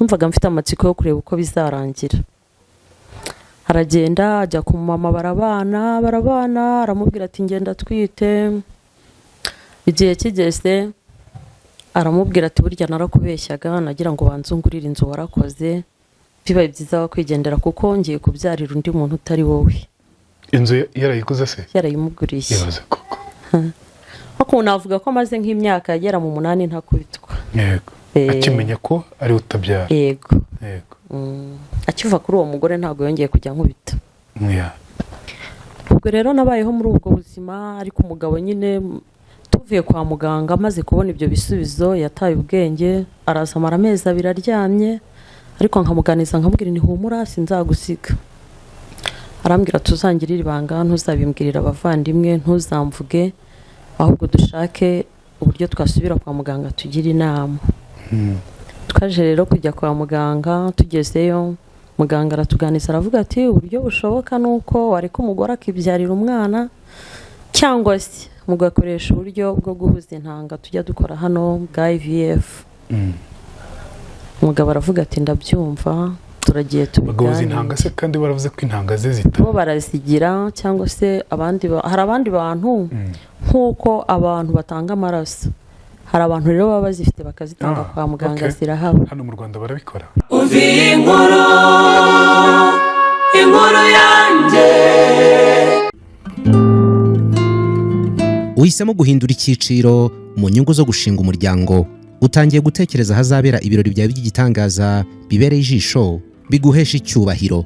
Numvaga mfite amatsiko yo kureba uko bizarangira. Aragenda ajya ku mama, barabana, barabana. Aramubwira ati: "Ngenda atwite." Igihe kigeze aramubwira ati: "Burya narakubeshyaga, nagira ngo banzungurire inzu. Warakoze, bibaye byiza wakwigendera kuko ngiye kubyarira undi muntu utari wowe." Inzu yarayiguze se? Yarayimuguriye. Ibaze koko! Ariko navuga ko amaze nk'imyaka yagera mu 8 ntakubitwa. Akimenya ko ari we utabyara? Yego. Akiva kuri uwo mugore ntabwo yongeye kujya nkubita. Ubwo rero nabayeho muri ubwo buzima, ariko umugabo nyine tuvuye kwa muganga amaze kubona ibyo bisubizo yataye ubwenge, araza amara amezi 2 aryamye, ariko nkamuganiza, nkamubwira: "Ni humura, sinzagusiga." Arambwira: "Tuzangirire ibanga, ntuzabimbwirire abavandimwe, ntuzamvuge, ahubwo dushake uburyo twasubira kwa muganga tugire inama." Twaje rero kujya kwa muganga. Tugezeyo muganga aratuganiza, aravuga ati: "Uburyo bushoboka ni uko wareka umugore akibyarira umwana, cyangwa se mugakoresha uburyo bwo guhuza intanga tujya dukora hano bwa IVF." Umugabo aravuga ati: "Ndabyumva, turagiye." Bagahuza Tubiganire. intanga se kandi baravuze ko intanga ze zita? Bo barazigira, cyangwa se abandi hari abandi bantu, nk'uko abantu batanga amaraso, hari abantu rero baba bazifite bakazitanga kwa muganga. Zirahaba. Hano mu Rwanda barabikora? Umva iyi nkuru, inkuru yanjye. Uhisemo guhindura icyiciro mu nyungu zo gushinga umuryango. Utangiye gutekereza ahazabera ibirori byawe by'igitangaza bibereye ijisho, biguhesha icyubahiro.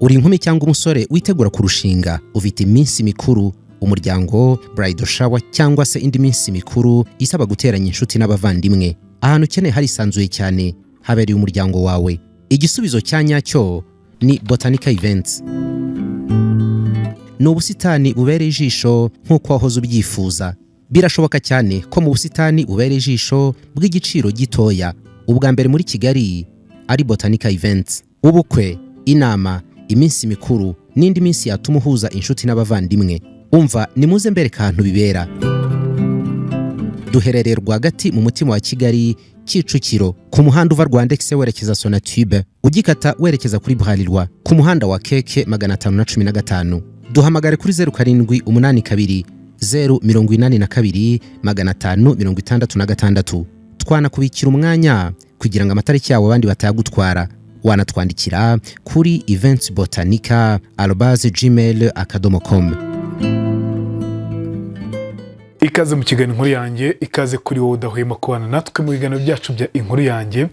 Uri inkumi cyangwa umusore witegura kurushinga, ufite iminsi mikuru, umuryango, bridal shower cyangwa se indi minsi mikuru isaba guteranya inshuti n'abavandimwe. Ahantu ukeneye harisanzuye cyane, habereye umuryango wawe. Igisubizo cya nyacyo ni Botanica Events. Ni ubusitani bubereye ijisho nk'uko wahoze ubyifuza. Birashoboka cyane ko mu busitani bubereye ijisho bw'igiciro gitoya, ubwa mbere muri Kigali ari Botanica Events. Ubukwe, inama, iminsi mikuru n'indi minsi yatuma uhuza inshuti n'abavandimwe, umva nimuze mbereka ahantu bibera. Duherereye rwagati mu mutima wa Kigali, Kicukiro, ku muhanda uva Rwandex werekeza Sonatube, ugikata werekeza kuri Bralirwa, ku muhanda wa KK 515. Duhamagare kuri 0782 082 566. Twanakubikira umwanya kugira ngo amatariki yawo abandi batayagutwara. Wanatwandikira kuri eventsbotanica@gmail.com. Ikaze mu kiganiro Inkuru Yanjye. Ikaze kuri wowe udahwema kubana natwe mu biganiro byacu bya Inkuru Yanjye.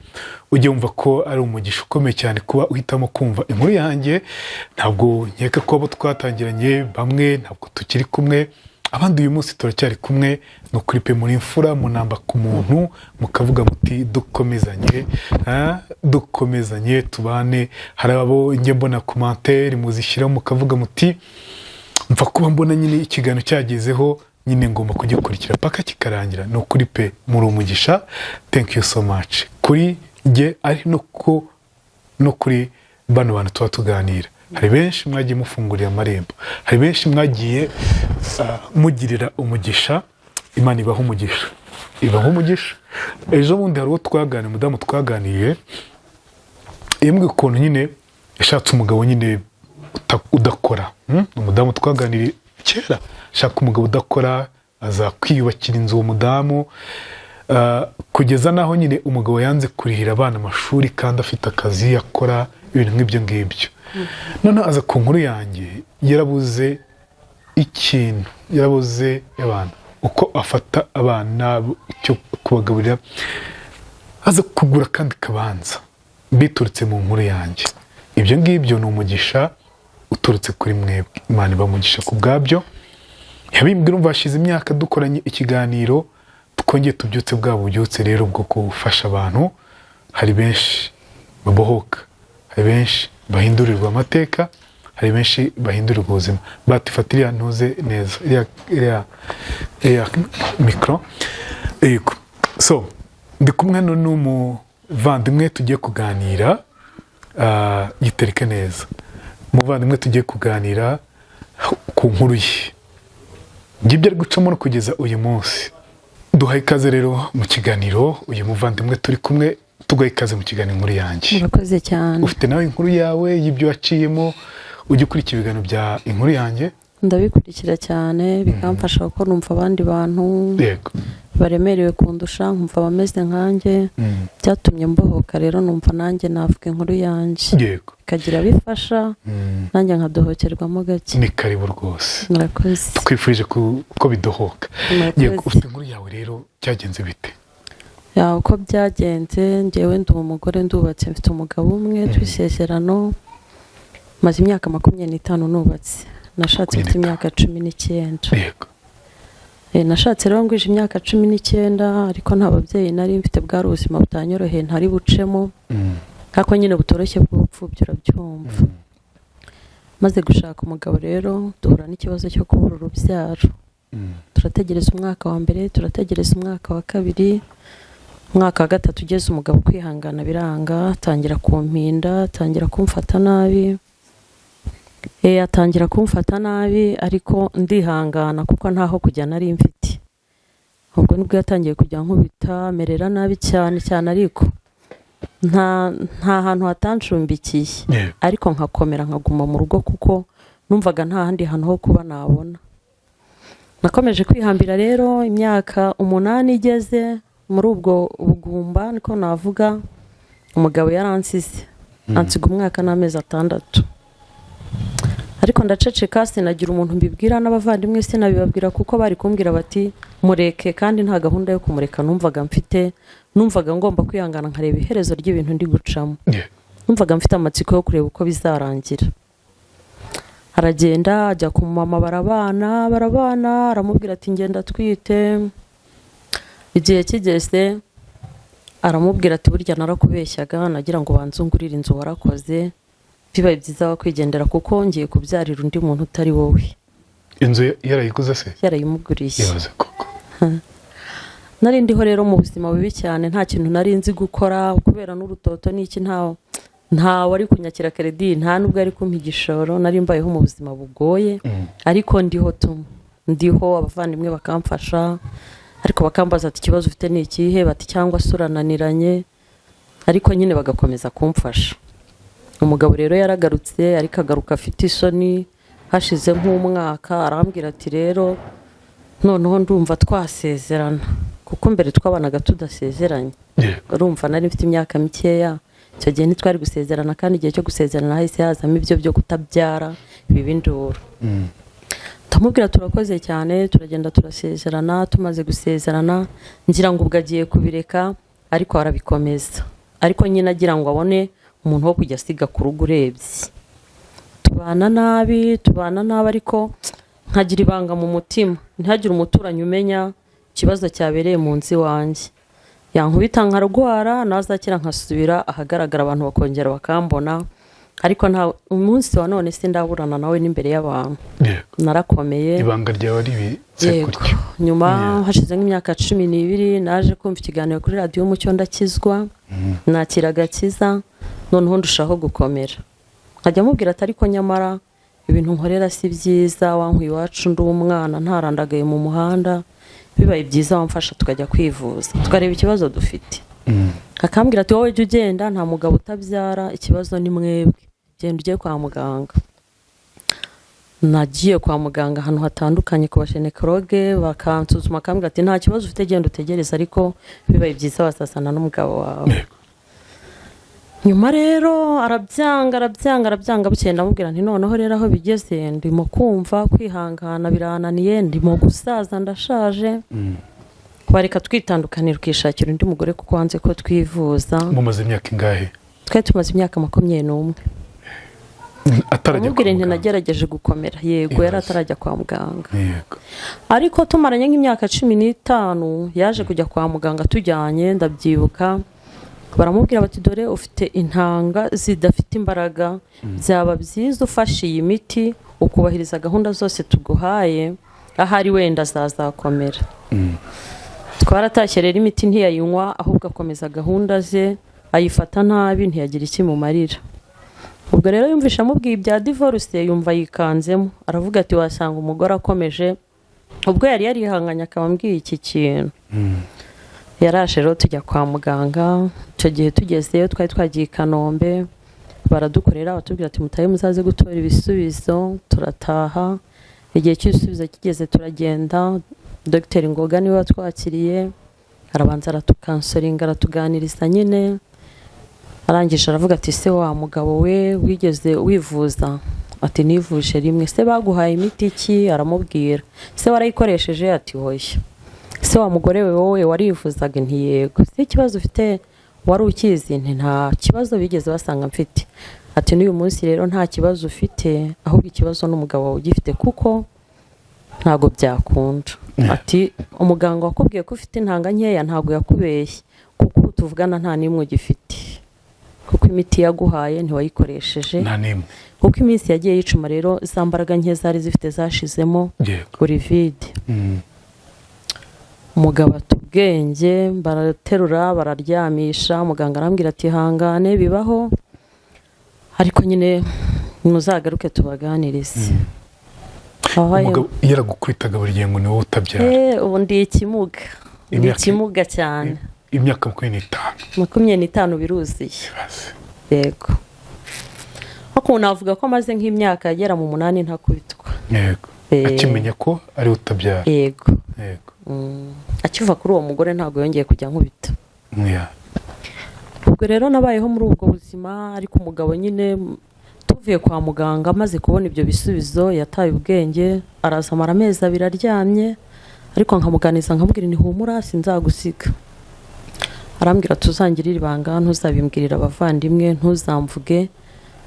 Ujye wumva ko ari umugisha ukomeye cyane kuba uhitamo kumva Inkuru Yanjye. Ntabwo nkeka ko abo twatangiranye bamwe ntabwo tukiri kumwe, abandi uyu munsi turacyari kumwe. Ni ukuri pe, muri imfura, munamba ku muntu, mukavuga muti: "Dukomezanye, dukomezanye tubane." Hari abo njye mbona commentaire muzishyiraho, mukavuga muti: "Mva kuba mbona nyine ikiganiro cyagezeho, nyine ngomba kugikurikira paka kikarangira." Ni ukuri pe, muri umugisha. Thank you so much kuri jye, ari no ku no kuri bano bantu tuba tuganira. Hari benshi mwagiye mufungurira amarembo, hari benshi mwagiye mugirira umugisha. Imana ibaha umugisha, ibaha umugisha. Ejo bundi hari uwo twaganiriye, umudamu twaganiriye, yambwiye ukuntu nyine yashatse umugabo nyine udakora. Umudamu twaganiriye kera ashaka umugabo udakora, aza kwiyubakira inzu uwo mudamu, kugeza n'aho nyine umugabo yanze kurihira abana amashuri kandi afite akazi akora, ibintu nk'ibyo ngibyo. Noneho aza ku Nkuru Yanjye, yarabuze ikintu, yarabuze abana uko afata abana, icyo kubagaburira, aza kugura akandi kabanza biturutse mu Nkuru Yanjye. Ibyo ngibyo ni umugisha uturutse kuri mwebwe. Imana ibamugisha ku bwabyo. Yabimbwira, umva, hashize imyaka dukoranye ikiganiro. Twongeye tubyutse bwa bubyutse rero bwo gufasha abantu. Hari benshi babohoka, hari benshi bahindurirwa amateka, hari benshi bahindurirwa ubuzima. Batifata iriya ntuze neza, iriya mikoro. Yego, so ndi kumwe hano n'umuvandimwe tugiye kuganira. Yitereke neza. Umuvandimwe tugiye kuganira ku nkuru ye, ngibyo ari gucamo no kugeza uyu munsi. Duhaye ikaze rero mu kiganiro uyu muvandimwe turi kumwe. Tuguhe ikaze mu kiganiro Inkuru Yanjye. Murakoze cyane. Ufite nawe inkuru yawe y'ibyo waciyemo? Ujya ukurikira ibiganiro bya Inkuru Yanjye? Ndabikurikira cyane, bikamfasha kuko numva abandi bantu baremerewe kundusha, nkumva abameze nkanjye. Byatumye mbohoka rero, numva nanjye navuga inkuru yanjye, bikagira bifasha, nanjye nkadohokerwamo gake. Ni karibu rwose. Murakoze. Twifurije ko bidohoka. Murakoze. Yego, ufite inkuru yawe rero, byagenze bite? Yeah, uko byagenze, njyewe ndi umugore, ndubatse, mfite umugabo umwe tw'isezerano, maze imyaka 25 nubatse. Nashatse mfite imyaka 19. Nashatse rero ngwije imyaka 19, ariko nta babyeyi nari mfite. Bwari ubuzima butanyoroheye, ntari bucemo, ariko nyine butoroshye bw'ubupfubyi, urabyumva. Maze gushaka umugabo rero, duhura n'ikibazo cyo kubura urubyaro. Turategereza umwaka wa mbere, turategereza umwaka wa kabiri, umwaka wa gatatu ugeze, umugabo kwihangana biranga, atangira kumpinda, atangira kumfata nabi. Atangira kumfata nabi, ariko ndihangana kuko ntaho kujya nari mfite. Ubwo nibwo yatangiye kujya nkubita, merera nabi cyane cyane, ariko nta hantu hatancumbikiye, ariko nkakomera, nkaguma mu rugo kuko numvaga nta handi hantu ho kuba nabona. Nakomeje kwihambira rero, imyaka 8 igeze muri ubwo bugumba, niko navuga, umugabo yaransize, ansiga umwaka n'amezi 6. Ariko ndaceceka, sinagira umuntu mbibwira, n'abavandimwe sinabibabwira kuko bari kumbwira bati mureke, kandi nta gahunda yo kumureka numvaga mfite. Numvaga ngomba kwihangana nkareba iherezo ry'ibintu ndi gucamo. Numvaga mfite amatsiko yo kureba uko bizarangira. Aragenda ajya ku mama, barabana, barabana, aramubwira ati ngenda atwite. Igihe kigeze aramubwira ati burya narakubeshyaga, nagira ngo banzungurire inzu warakoze, bibaye byiza wakwigendera kuko ngiye kubyarira undi muntu utari wowe. Inzu yarayiguze se? Yarayimuguriye. Ibaze koko. Nari ndiho rero mu buzima bubi cyane, nta kintu nari nzi gukora kubera n'urutoto n'iki, nta wari kunyakira crédit, nta nubwo ari kumpa igishoro. Nari mbayeho mu buzima bugoye, ariko ndiho tu, ndiho, abavandimwe bakamfasha, ariko bakambaza ati ikibazo ufite ni ikihe, bati cyangwa se urananiranye, ariko nyine bagakomeza kumfasha. Umugabo rero yaragarutse, ariko agaruka afite isoni. Hashize nk'umwaka arambwira ati rero noneho ndumva twasezerana, kuko mbere twabanaga tudasezeranye. Urumva nari mfite imyaka mikeya icyo gihe, ntitwari gusezerana, kandi igihe cyo gusezerana hahise hazamo ibyo byo kutabyara, biba induru. Ndamubwira turakoze cyane, turagenda turasezerana. Tumaze gusezerana ngira ngo ubwo agiye kubireka, ariko arabikomeza, ariko nyine agira ngo abone umuntu wo kujya asiga ku rugo. Urebye tubana nabi, tubana nabi, ariko nkagira ibanga mu mutima, ntihagire umuturanyi umenya ikibazo cyabereye mu nzu iwanjye. Yankubita nkarwara, nazakira nkasubira ahagaragara, abantu bakongera bakambona, ariko nta umunsi wa none sindaburana nawe n'imbere y'abantu. Narakomeye. Ibanga ryawe ribitse gutyo. Nyuma hashize nk'imyaka 12, naje kumva ikiganiro kuri Radiyo Umucyo, ndakizwa, nakira agakiza, noneho ndushaho gukomera. Nkajya amubwira ati ariko nyamara ibintu nkorera si byiza, wankuye iwacu ndi umwana, ntarandagaye mu muhanda, bibaye byiza wamfasha tukajya kwivuza tukareba ikibazo dufite. Akambwira ati wowe jya ugenda, nta mugabo utabyara, ikibazo ni mwebwe, genda ujye kwa muganga. Nagiye kwa muganga ahantu hatandukanye ku ba gynécologue, bakansuzuma, akambwira ati nta kibazo ufite, genda utegereze, ariko bibaye byiza wasasana n'umugabo wawe. Nyuma rero arabyanga, arabyanga, arabyanga. Bukeye ndamubwira nti noneho rero aho bigeze ndimo kumva kwihangana birananiye, ndimo gusaza, ndashaje, wareka twitandukanira ukishakira undi mugore kuko wanze ko twivuza. Mumaze imyaka ingahe? Twari tumaze imyaka 21. Atarajya kwa Amubwira nti muganga? Nagerageje gukomera, yego, yari Ibaze. atarajya kwa muganga. Ariko tumaranye nk'imyaka 15, yaje kujya kwa muganga tujyanye, ndabyibuka, baramubwira bati dore ufite intanga zidafite imbaraga, byaba byiza ufashe iyi miti ukubahiriza gahunda zose tuguhaye, ahari wenda zazakomera. Twaratashye rero, imiti ntiyayinywa, ahubwo akomeza gahunda ze, ayifata nabi, ntiyagira ikimumarira. Ubwo rero yumvishe amubwiye ibya divorce, yumva yikanzemo, aravuga ati wasanga umugore akomeje, ubwo yari yarihanganye akaba ambwiye iki kintu. Yaraje rero tujya kwa muganga. Icyo gihe tugezeyo twari twagiye i Kanombe, baradukorera, batubwira ati mutahe muzaze gutora ibisubizo. Turataha, igihe cy'ibisubizo kigeze turagenda. Dogiteri Ngoga niwe watwakiriye, arabanza aratucounselinga, aratuganiriza nyine. Arangije aravuga ati: "Se wa mugabo we, wigeze wivuza?" Ati: "Nivuje rimwe." "Se baguhaye imiti ki?" Aramubwira. "Se warayikoresheje?" Ati: "Hoya." "Se wa mugore we, wowe warivuzaga?" Nti: "Yego." "Se ikibazo ufite wari ukizi?" Nti: "Nta kibazo bigeze basanga mfite." Ati: "N'uyu munsi rero nta kibazo ufite, ahubwo ikibazo n'umugabo wawe ugifite, kuko ntabwo byakunda." Ati: "Umuganga wakubwiye ko ufite intanga nkeya ntabwo yakubeshye, kuko ubu tuvugana nta n'imwe ugifite, kuko imiti yaguhaye ntiwayikoresheje." Nta n'imwe? Kuko iminsi yagiye yicuma rero, za mbaraga nke zari zifite zashizemo, uri vide. Umugabo ata ubwenge, baraterura bararyamisha. Muganga arambwira ati: "Hangane, bibaho, ariko nyine muzagaruke tubaganirize." Umugabo yaragukubitaga buri gihe ngo ni wowe utabyara? Ubu ndi ikimuga, ndi ikimuga cyane. Imyaka 25? 25 biruzuye. Ibaze. Yego, ariko navuga ko amaze nk'imyaka agera mu 8 ntakubitwa. Akimenya ko ari we utabyara? Yego. Akiva kuri uwo mugore ntabwo yongeye kujya nkubita. Ubwo rero nabayeho muri ubwo buzima, ariko umugabo nyine tuvuye kwa muganga amaze kubona ibyo bisubizo yataye ubwenge, araza amara amezi 2 aryamye, ariko nkamuganiza nkamubwira ni humura, sinzagusiga. Arambwira: "Tuzangirire ibanga, ntuzabimbwirire abavandimwe, ntuzamvuge,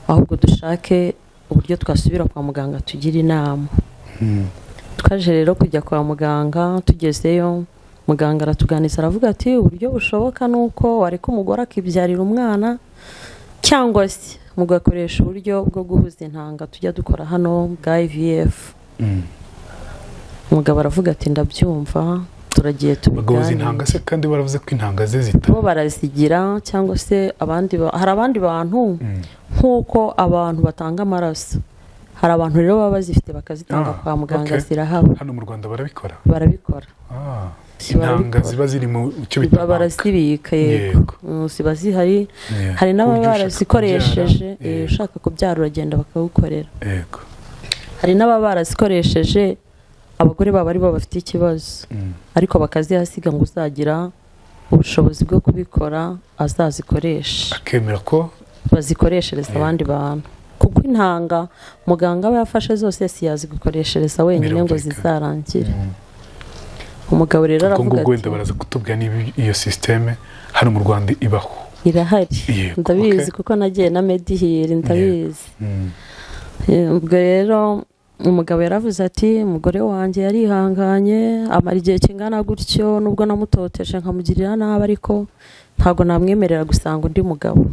ahubwo dushake uburyo twasubira kwa muganga tugire inama." Twaje rero kujya kwa muganga, tugezeyo muganga aratuganiza, aravuga ati: "Uburyo bushoboka ni uko wareka umugore akibyarira umwana, cyangwa se mugakoresha uburyo bwo guhuza intanga tujya dukora hano bwa IVF." Umugabo aravuga ati: "Ndabyumva, turagiye Bagahuza tubiganire." intanga se kandi baravuze ko intanga ze zita Bo barazigira, cyangwa se abandi hari abandi bantu, nk'uko abantu batanga amaraso, hari abantu rero baba bazifite bakazitanga kwa muganga. Zirahaba. Hano mu Rwanda barabikora? Barabikora. Intanga Barabikora. ziba ziri mu cyo bita Baba bank. barazibika, yego. Ziba zihari. Hari Ku n'ababa buryo ushaka barazikoresheje kubyara, ushaka kubyara uragenda bakagukorera. Hari n'ababa barazikoresheje, abagore babo ari bo bafite ikibazo, ariko bakazihasiga ngo uzagira ubushobozi bwo kubikora azazikoreshe. Akemera ko Bazikoreshereza abandi bantu, kuko intanga muganga aba yafashe zose siyazigukoreshereza wenyine ngo zizarangire. Umugabo rero Ubwo aravuga ngubwo wenda ati baraza kutubwira niba iyo système hano mu Rwanda ibaho. Irahari. Ndabizi kuko nagiye na Medihiri, ndabizi. Ubwo rero umugabo yaravuze ati: "Umugore wanjye yarihanganye amara igihe kingana gutyo, nubwo namutoteje nkamugirira nabi, ariko ntabwo namwemerera gusanga undi mugabo,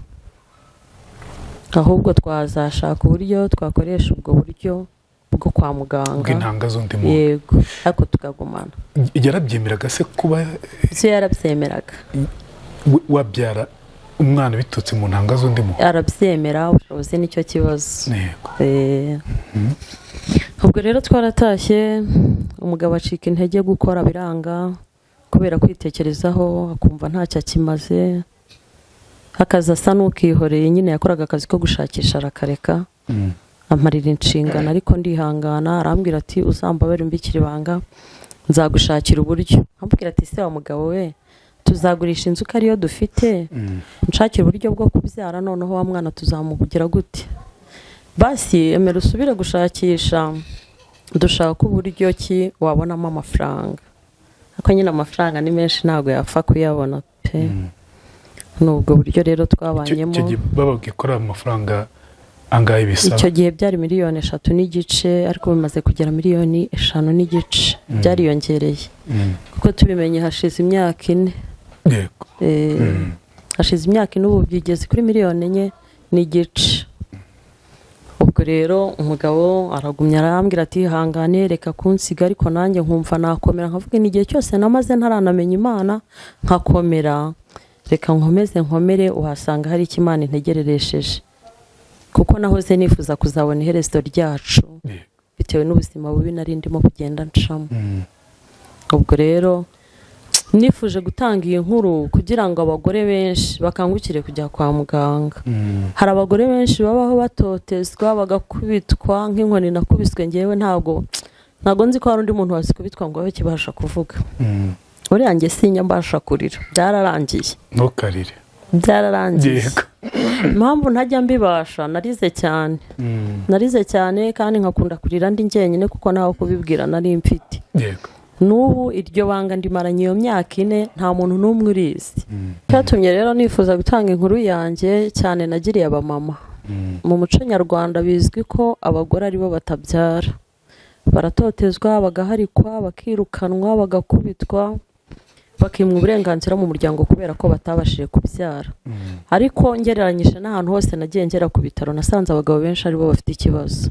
ahubwo twazashaka uburyo twakoresha ubwo buryo bwo kwa muganga Bw'intanga z'undi muntu. Yego, ariko tukagumana." Yarabyemeraga se kuba Si yarabyemeraga. Wabyara umwana biturutse mu ntanga z'undi muntu? Arabyemera, ubushobozi nicyo kibazo. Ubwo rero twaratashye, umugabo acika intege, gukora biranga kubera kwitekerezaho, akumva ntacyo akimaze, akazi asa n'ukihoreye nyine, yakoraga akazi ko gushakisha arakareka. Amarira inshingano, ariko ndihangana. Arambwira ati: "Uzambabare umbikire ibanga, nzagushakira uburyo." Ambwira ati: "Se wa mugabo we, tuzagurisha inzu ko ariyo dufite, nshakira uburyo bwo kubyara, noneho wa mwana tuzamugira gute? Basi emera usubire gushakisha, dushaka uburyo ki wabonamo amafaranga." Ariko nyine amafaranga ni menshi, ntabwo yapfa kuyabona pe. Ni ubwo buryo rero twabanyemo. Icyo gihe bababwiye ko ari amafaranga angahe bisaba? Icyo gihe byari miliyoni 3.5, ariko bimaze kugera miliyoni 5.5, byariyongereye, kuko tubimenye hashize imyaka 4. Hashize imyaka 4, ubu bigeze kuri miliyoni 4.5. Ubwo rero umugabo aragumya arambwira ati: "Hangane, reka kunsiga." Ariko nanjye nkumva nakomera, nkavuga ni igihe cyose namaze ntaranamenya Imana nkakomera, reka nkomeze nkomere, uhasanga hari icyo Imana integereresheje, kuko nahoze nifuza kuzabona iherezo ryacu bitewe n'ubuzima bubi nari ndimo kugenda ncamo. Ubwo rero Nifuje gutanga iyi nkuru kugira ngo abagore benshi bakangukire kujya kwa muganga. Hari abagore benshi babaho batotezwa, bagakubitwa nk'inkoni nakubiswe ngewe. Ntabwo nzi ko hari undi muntu wazikubitwa ngo abe akibasha kuvuga. Buriya njye sinya mbasha kurira, byararangiye. Ntukarire. Byararangiye. Impamvu ntajya mbibasha, narize cyane. Narize cyane kandi nkakunda kurira ndi njyenyine, kuko ntaho kubibwira nari mfite. N'ubu iryo banga ndimaranye iyo myaka 4, nta muntu n'umwe urizi. Cyatumye rero nifuza gutanga inkuru yanjye cyane, nagiriye abamama. Mu muco nyarwanda bizwi ko abagore aribo batabyara, baratotezwa, bagaharikwa, bakirukanwa, bagakubitwa, bakimwa uburenganzira mu muryango kubera ko batabashije kubyara. Ariko ngereranyije n'ahantu hose nagiye ngera ku bitaro, nasanze abagabo benshi aribo bafite ikibazo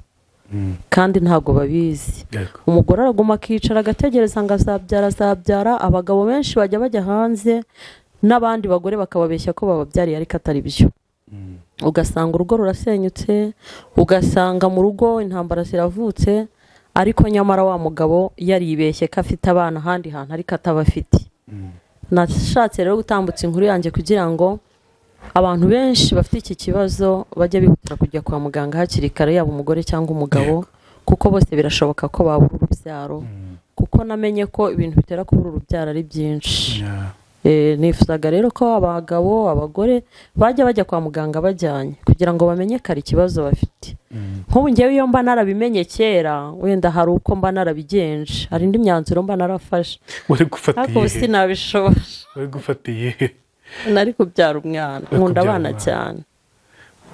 kandi ntabwo babizi. Umugore araguma akicara agategereza ngo azabyara, azabyara. Abagabo benshi bajya hanze n'abandi bagore bakababeshya ko bababyariye, ariko atari byo. Ugasanga urugo rurasenyutse, ugasanga mu rugo intambara ziravutse, ariko nyamara wa mugabo yaribeshye ko afite abana ahandi hantu, ariko atabafite. Nashatse rero gutambutsa inkuru yanjye kugira ngo abantu benshi bafite iki kibazo bajye bihutira kujya kwa muganga hakiri kare, yaba umugore cyangwa umugabo, kuko bose birashoboka ko babura urubyaro, kuko namenye ko ibintu bitera kubura urubyaro ari byinshi. Nifuzaga rero ko abagabo, abagore bajya kwa muganga bajyanye kugira ngo bamenye kare ikibazo bafite. Nk'ubu ngewe iyo mba narabimenye kera, wenda hari uko mba narabigenje, hari indi myanzuro mba narafashe. Wari gufata Ariko ubu iyihe? sinabishobora. Wari gufata iyihe? Nari kubyara umwana. Wari Nkunda kubyara abana umwana. cyane,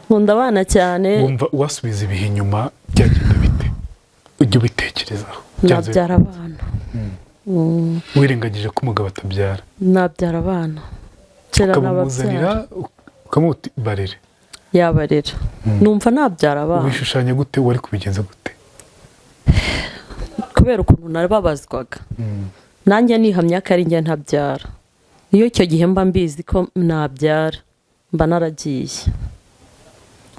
nkunda abana cyane. Wumva wasubiza ibihe inyuma byagenda bite? Ujya ubitekerezaho Byanze Nabyara abana. Wirengagije ko umugabo atabyara? Nabyara abana, kera Ukamumuzanira, nababyara. ukamuha uti barere. Yabarera. Numva nabyara abana. Ubishushanya gute? Wari kubigenza gute? Kubera ukuntu nababazwaga, nanjye nihamya ko ari njye ntabyara. Iyo icyo gihe mba mbizi ko nabyara, mba naragiye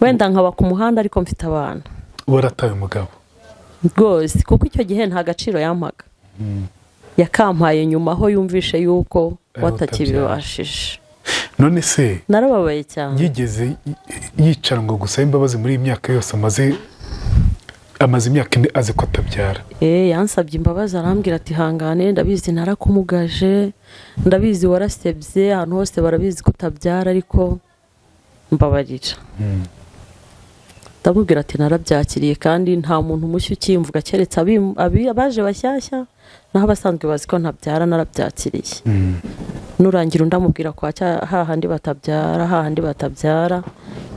wenda nkaba ku muhanda, ariko mfite abana. Warataye umugabo? Rwose, kuko icyo gihe nta gaciro yampaga. Yakampaye nyuma aho yumvishe yuko watakibibashije. None se Narababaye cyane. yigeze yicara ngo gusabe imbabazi muri iyi myaka yose amaze imyaka 4 azi ko atabyara? Yansabye imbabazi, arambwira ati: "Hangane, ndabizi narakumugaje, ndabizi warasebye, ahantu hose barabizi ko utabyara, ariko mbabarira." Ndamubwira ati: "Narabyakiriye, kandi nta muntu mushya ukimvuga keretse abaje bashyashya, naho abasanzwe bazi ko ntabyara, narabyakiriye." Nurangira undi amubwira kwa hahandi batabyara, hahandi batabyara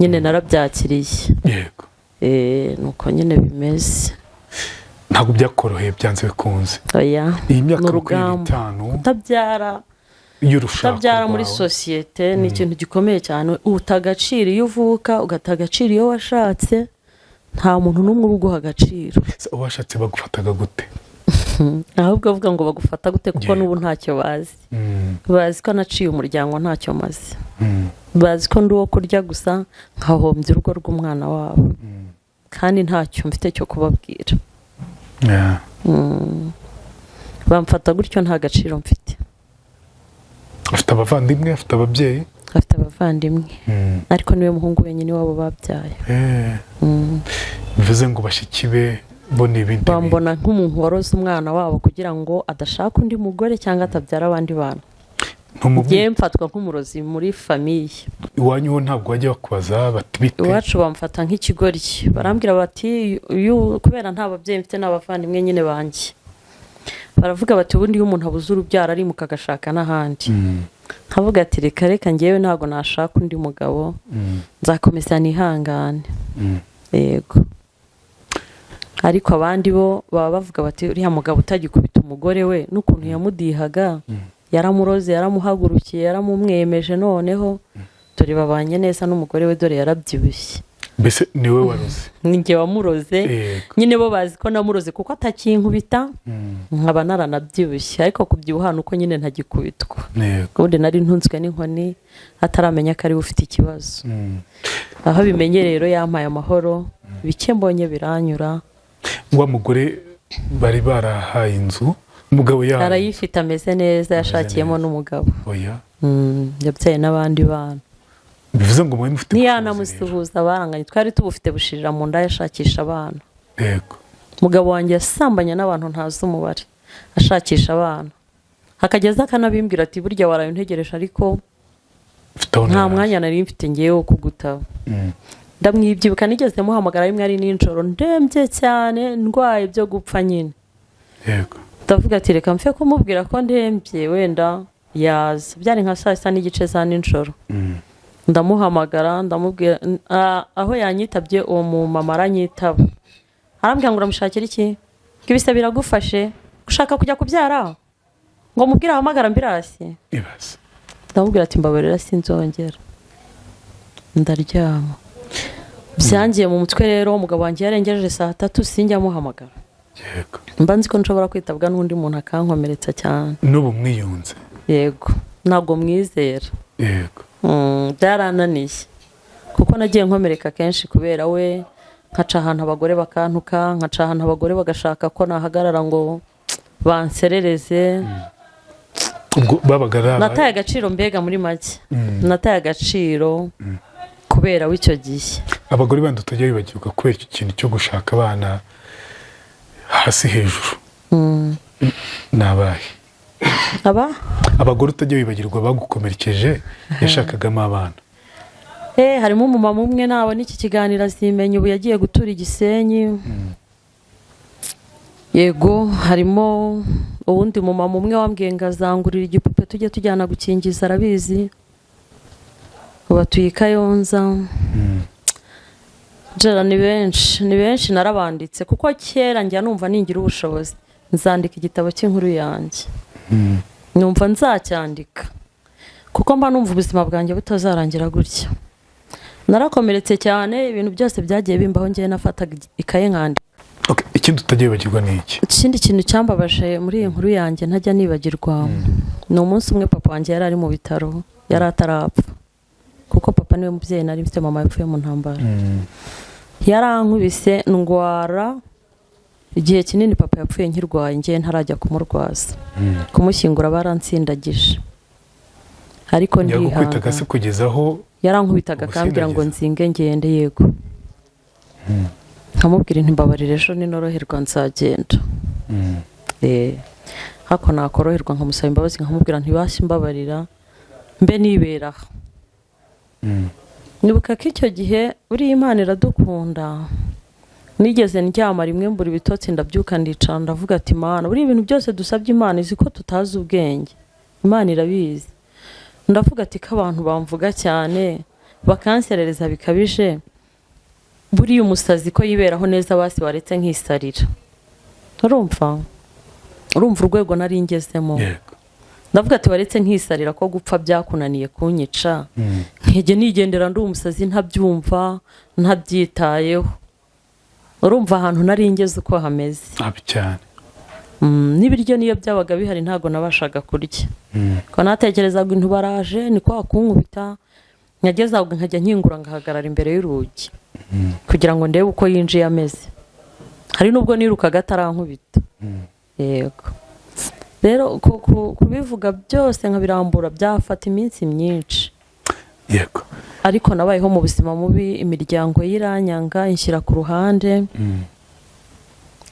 nyine, narabyakiriye. Nuko nyine bimeze. Ntabwo byakoroheye byanze bikunze. Oya. Iyi myaka Ni makumyabiri urugamba. n'itanu Kutabyara, y'urushako kutabyara muri rwawe. sosiyete ni ikintu gikomeye cyane. Uta agaciro iyo uvuka, ugata agaciro iyo washatse, nta muntu n'umwe uba uguha agaciro. Se uwashatse bagufataga gute? Ahubwo avuga ngo bagufata gute, kuko n'ubu ntacyo bazi. Bazi ko naciye umuryango, ntacyo maze. Bazi ko ndi uwo kurya gusa, nkahombya urugo rw'umwana wabo, kandi ntacyo mfite cyo kubabwira. Bamfata gutyo, nta gaciro mfite. Afite abavandimwe? Afite ababyeyi? Afite abavandimwe, ariko niwe muhungu wenyine wabo babyaye. Bivuze ngo bashiki be bo ni ibindi bintu. Bambona nk'umuntu waroze umwana wabo kugira ngo adashaka undi mugore cyangwa atabyara abandi bana. Ntumubwira? Njyewe mfatwa nk'umurozi muri famille. Iwanyu ho ntabwo bajya bakubaza bati bite? Iwacu bamfata nk'ikigoryi. Barambwira bati kubera nta babyeyi mfite n'abavandimwe nyine banjye, baravuga bati: "Ubundi iyo umuntu abuze urubyaro arimuka agashaka n'ahandi." Nkavuga ati: "Reka reka, ngewe ntabwo nashaka undi mugabo, nzakomeza nihangane." Yego, ariko abandi bo baba bavuga bati: "Uriya mugabo utagikubita umugore we n'ukuntu yamudihaga, yaramuroze, yaramuhagurukiye, yaramumwemeje, noneho dore babanye neza n'umugore we, dore yarabyibushye." Mbese niwe waroze? Ni njye wamuroze. Nyine bo bazi ko namuroze kuko atakinkubita, nkaba naranabyibushye. Ariko kubyibuha ni uko nyine ntagikubitwa. Ubundi nari ntunzwe n'inkoni ataramenya ko ariwe ufite ikibazo. Aho abimenye rero yampaye amahoro, bike mbonye biranyura. Wa mugore bari barahaye inzu Umugabo yawe Arayifite, ameze neza, yashakiyemo neza. n'umugabo. Oya. Yabyaye n'abandi bana. Bivuze ngo mwari mufite ubushobozi rero. Ntiyanamusuhuza, baranganye, twari tubufite bushirira mu nda yashakisha abana. Umugabo wanjye yasambanye n'abantu ntazi umubare ashakisha abana, akageza akanabimbwira ati: "Burya waraye untegereje, ariko Ufite aho nta naraje." mwanya nari mfite ngewe wo kugutaba." Ndamwibyibuka, nigeze muhamagara rimwe ari nijoro, ndembye cyane, ndwaye byo gupfa nyine. Ndavuga ati: "Reka mfe kumubwira ko ndembye, wenda yaza." Byari nka saa 6:30 za nijoro. Ndamuhamagara, ndamubwira, aho yanyitabye, uwo mumama aranyitaba, arambwira ngo: "Uramushakira iki? Ngo ibise biragufashe, ushaka kujya kubyara?" Ngo mubwire ahamagara ambulance. Ibaze. Ndamubwira ati: "Mbabarira, sinzongera." Ndaryama. Byangiye mu mutwe rero, umugabo wanjye yarengeje saa 3 sinjya amuhamagara. Mba nzi ko nshobora kwitabwa n'undi muntu akankomeretsa cyane. N'ubu mwiyunze? Yego, ntabwo mwizera. Byarananiye kuko nagiye nkomereka kenshi kubera we, nkaca ahantu abagore bakantuka, nkaca ahantu abagore bagashaka ko nahagarara ngo banserereze. Ubwo babaga ari Nataye agaciro mbega, muri make nataye agaciro kubera w'icyo gihe. Abagore bandi utajya wibagirwa kubera icyo kintu cyo gushaka abana hasi hejuru ni abahe? Aba? Abagore utajya wibagirwa bagukomerekeje yashakagamo abana. Harimo umumama umwe, nabona iki kiganiro azimenya, ubu yagiye gutura i Gisenyi. Yego, harimo uwundi mumama umwe wambwiye ngo azangurira igipupe tujye tujyana gukingiza, arabizi, ubu atuye i Kayonza. Jera, ni benshi, ni benshi, narabanditse kuko kera njya numva ningira ubushobozi nzandika igitabo cy'inkuru yanjye. Numva nzacyandika kuko mba numva ubuzima bwanjye butazarangira gutya. Narakomeretse cyane, ibintu byose byagiye bimbaho ngewe nafataga ikaye nkandika. Okay, ikindi utajya wibagirwa ni iki? Ikindi kintu cyambabaje muri iyi nkuru yanjye ntajya nibagirwa ni umunsi umwe papa wanjye yari ari mu bitaro, yari atarapfa, kuko papa niwe mubyeyi nari mfite, mama yapfuye mu ntambara. Yarankubise ndwara igihe kinini. Papa yapfuye nkirwaye, ngewe ntarajya kumurwaza, kumushyingura barantsindagije, ariko Yagukubitaga se ndihangana. kugeza aho Yarankubitaga akambwira ngo ugusindagiza? nzinge ngende. Yego, nkamubwira nti: "Mbabarira, ejo ninoroherwa nzagenda." Hako nakoroherwa nkamusaba imbabazi, nkamubwira ntibashye mbabarira mbe nibera aha. Nibuka ko icyo gihe, buriya Imana iradukunda, nigeze ndyama rimwe mbura ibitotsi, ndabyuka, ndicara, ndavuga ati: "Imana, buriya ibintu byose dusabye Imana izi ko tutazi ubwenge, Imana irabizi." Ndavuga ati: "Ko abantu bamvuga cyane bakanserereza bikabije, buriya umusazi ko yiberaho neza, basi waretse nkisarira." Urumva urwego nari ngezemo. Ndavuga ati: "Waretse nkisarira, ko gupfa byakunaniye kunyica, nkajya nigendera ndi umusazi ntabyumva, ntabyitayeho." Urumva ahantu nari ngeze uko hameze. Nabi cyane. N'ibiryo niyo byabaga bihari ntabwo nabashaga kurya, ko natekerezaga intu baraje ni kwa kunkubita. Nkageza aho nkajya nkingura ngahagarara imbere y'urugi kugira ngo ndebe uko yinjiye ameze. Hari n'ubwo nirukaga atarankubita. Yego, rero kubivuga byose nkabirambura byafata iminsi myinshi. Ariko nabayeho mu buzima mubi, imiryango y'iranyanga, inshyira ku ruhande,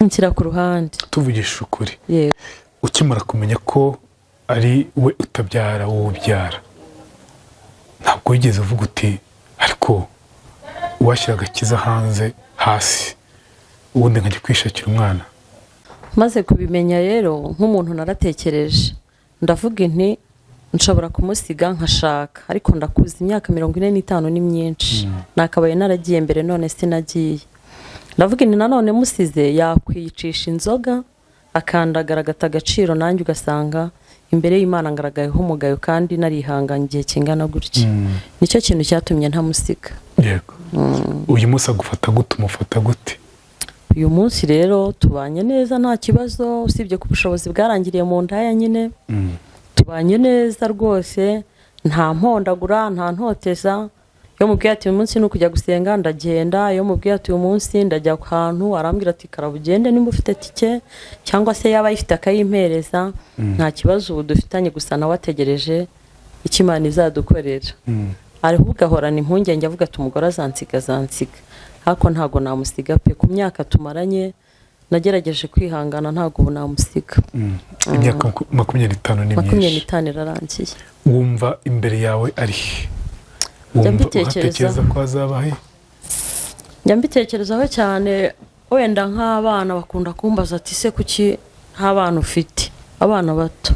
inshyira ku ruhande. Tuvugisha ukuri, Yego. ukimara kumenya ko ari we utabyara, wowe ubyara, ntabwo wigeze uvuga uti: "Ariko uwashyira agakiza hanze hasi, ubundi nkajya kwishakira umwana"? Maze kubimenya rero, nk'umuntu naratekereje, ndavuga inti: "Nshobora kumusiga nkashaka, ariko ndakuze, imyaka 45 ni myinshi, nakabaye naragiye mbere, none sinagiye." Ndavuga inti: "Nanone musize yakwicisha inzoga, akandagara, agata agaciro, nanjye ugasanga imbere y'Imana ngaragayeho umugayo kandi narihanganye igihe kingana gutya." Nicyo kintu cyatumye ntamusiga. Yego, uyu munsi agufata gute? Umufata gute? Uyu munsi rero tubanye neza, nta kibazo, usibye ko ubushobozi bwarangiriye mu ndaya nyine. Tubanye neza rwose, nta mpondagura, nta ntoteza. Iyo mubwiye ati uyu munsi ni ukujya gusenga, ndagenda. Iyo mubwiye ati uyu munsi ndajya ku hantu, arambwira ati karaba ugende nimba ufite tike, cyangwa se yaba ayifite akayimpereza. Nta kibazo ubu dufitanye, gusa nawe ategereje icyo Imana izadukorera. Ahubwo ahorana impungenge avuga ati umugore azansiga, azansiga, ariko ntabwo namusiga pe. Ku myaka tumaranye nagerageje kwihangana, ntabwo ubu namusiga. Imyaka 25 ni makumyabiri myinshi. n'itanu irarangiye. Wumva imbere yawe ari he? Njya Wumva mbitekerezaho. uhatekereza ko hazaba he? Njya mbitekerezaho cyane. Wenda nk'abana bakunda kumbaza ati se kuki nta bana ufite, abana bato?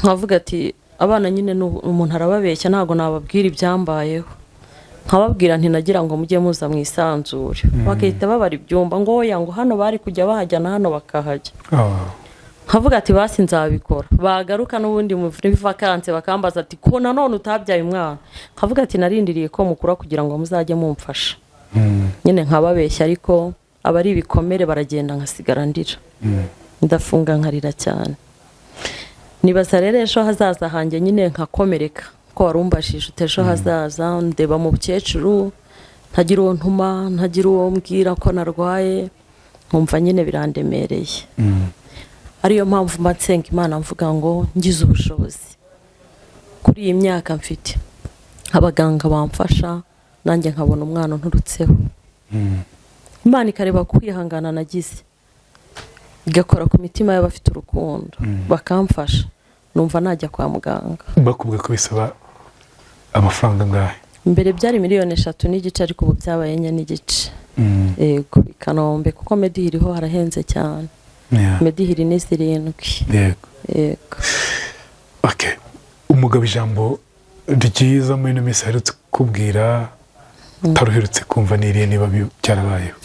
Nkavuga ati abana nyine ni umuntu arababeshya, ntabwo nababwira ibyambayeho. Nkababwira nti nagira ngo mujye muza mwisanzure, bagahita babara ibyumba ngo oya, ngo hano bari kujya bahajya na hano bakahajya. Nkavuga ati basi nzabikora. Bagaruka n'ubundi muri vacances bakambaza ati ko nanone utabyaye umwana? Nkavuga ati narindiriye ko mukura kugira ngo muzajye mumfasha. Nyine nkababeshya, ariko aba ari ibikomere, baragenda nkasigara ndira, ndafunga nkarira cyane. Nibaza rero ejo hazaza hanjye, nyine nkakomereka ko warumbajije uti ejo hazaza. Ndeba mu bukecuru ntagira uwo ntuma, ntagira uwo mbwira ko narwaye, nkumva nyine birandemereye. Ariyo mpamvu mba nsenga Imana mvuga ngo ngize ubushobozi kuri iyi myaka mfite, abaganga bamfasha, nanjye nkabona umwana unturutseho. Imana ikareba kwihangana nagize, igakora ku mitima y'abafite urukundo bakamfasha, numva najya kwa muganga. Bakubwiye ko bisaba amafaranga angahe? Mbere byari miliyoni 3.5, ariko ubu byabaye 4.5. Yego, i Kanombe, kuko Medihiri ho harahenze cyane. Medihiri ni 7. Yego. Okay. Umugabo, ijambo ryiza muri ino minsi aherutse kukubwira utaruherutse kumva niriye, niba byarabayeho?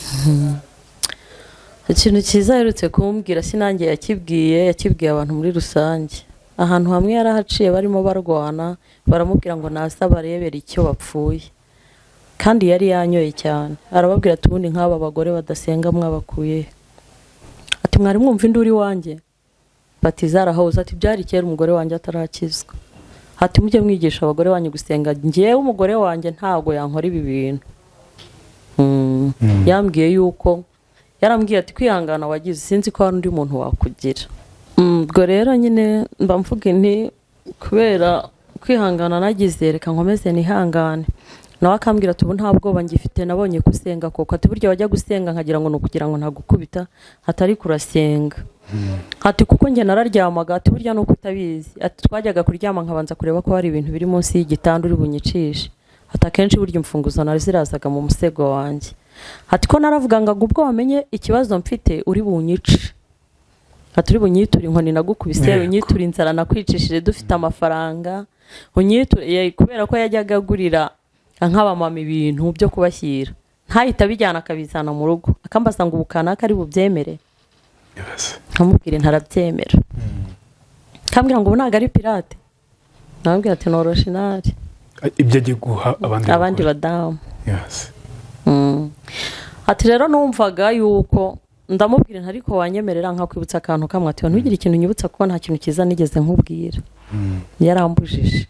Ikintu cyiza aherutse kumbwira, si nanjye yakibwiye, yakibwiye abantu muri rusange. Ahantu hamwe yarahaciye barimo barwana, baramubwira ngo naze barebere icyo bapfuye, kandi yari yanyoye cyane. Arababwira ati ubundi nk'aba bagore badasenga mwabakuye he? Ati mwari mwumva induru iwanjye? Bati zarahoze. Ati byari kera umugore wanjye atarakizwa. Ati mujye mwigisha abagore banyu gusenga, njyewe umugore wanjye ntabwo yankora ibi bintu. Yambwiye yuko, yarambwiye ati kwihangana wagize sinzi ko hari undi muntu wakugira. Ubwo rero nyine mba mvuga nti kubera kwihangana nagize, reka nkomeze nihangane. Nawe akambwira ati ubu nta bwoba ngifite, nabonye ko usenga koko. Ati burya wajya gusenga nkagira ngo ni ukugira ngo ntagukubita, atari kurasenga. Ati kuko njye nararyamaga, ati burya nuko utabizi, ati twajyaga kuryama nkabanza kureba ko hari ibintu biri munsi y'igitanda uri bunyicishe. Ati akenshi burya imfunguzo nari zirazaga mu musego wanjye. Ati ko naravuga ngo ubwo wamenye ikibazo mfite uri bunyice, ati uri bunyiture inkoni nagukubise, unyiture inzara nakwicishije dufite amafaranga, unyiture kubera ko yajyaga agurira nk'abamama ibintu byo kubashyira, ntahita abijyana akabizana mu rugo, akambaza ngo ubu kanaka ari bubyemere? Ibaze. Nkamubwira ntarabyemera, akambwira ngo ubu ntabwo ari pirate, namubwira ati ni original. Ibyo agiye guha abandi abandi bagore. Badamu. Ibaze. Ati rero numvaga yuko ndamubwira nti ariko wanyemerera nkakwibutsa akantu kamwe? Ati ntugire ikintu unyibutsa kuko nta kintu cyiza nigeze nkubwira. Yarambujije.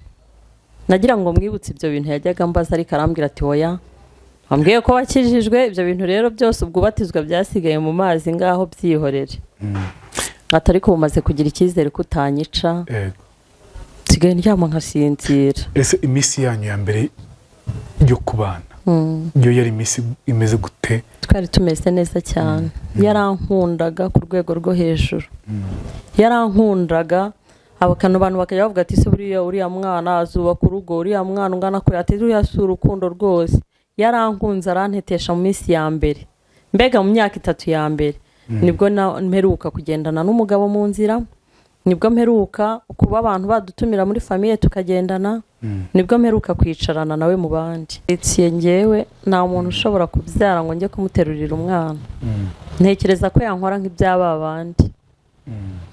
Nagira ngo mwibutse ibyo bintu yajyaga ambaza, ariko arambwira ati oya, wambwiye ko wakijijwe, ibyo bintu rero byose ubwo ubatizwa byasigaye mu mazi, ngaho byihorere. Ati ariko umaze kugira icyizere ko utanyica, nsigaye ndyama nkasinzira. Ese iminsi yanyu ya mbere yo kubana yo yari iminsi imeze gute? Twari tumeze neza cyane. Yarankundaga ku rwego rwo hejuru, yarankundaga. Abakano abantu bakajya bavuga ati se buriya uriya mwana azubaka urugo, uriya mwana ungana kure? Ati ruriya si urukundo rwose. Yarankunze, arantetesha mu minsi ya mbere, mbega mu myaka 3 ya mbere nibwo mperuka kugendana n'umugabo mu nzira, nibwo mperuka kuba abantu badutumira muri famille tukagendana, nibwo mperuka kwicarana nawe mu bandi. Ndetse ngewe nta muntu ushobora kubyara ngo njye kumuterurira umwana. Ntekereza ko yankora nk'iby'aba bandi.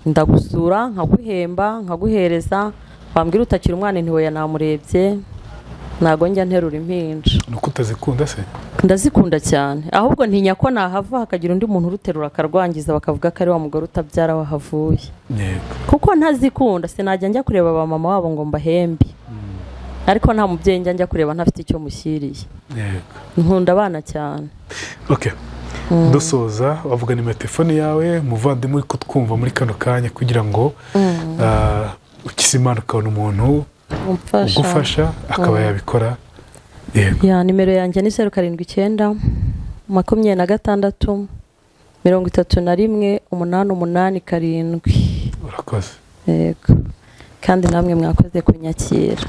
Ndagusura, nkaguhemba, nkaguhereza, wambwira utakira umwana, ntiweya namurebye. Ntabwo njya nterura impinja. Ni uko utazikunda se? Ndazikunda cyane, ahubwo ntinya ko nahava hakagira undi muntu uruterura akarwangiza, bakavuga ko ari wa mugore utabyara wahavuye. Kuko ntazikunda, sinajya njya kureba ba mama wabo ngo mbahembe. Ariko nta mubyeyi njya kureba ntafite icyo mushyiriye. Nkunda abana cyane. Okay. Dusoza, wavuga nimero ya telefone yawe, muvandimwe uri kutwumva muri kano kanya, kugira ngo ukize Imana ukabona umuntu umfasha, ugufasha akaba yabikora. Yego. Ya, nimero yanjye ni 079 26 31 887. Urakoze. Yego, kandi namwe mwakoze kunyakira.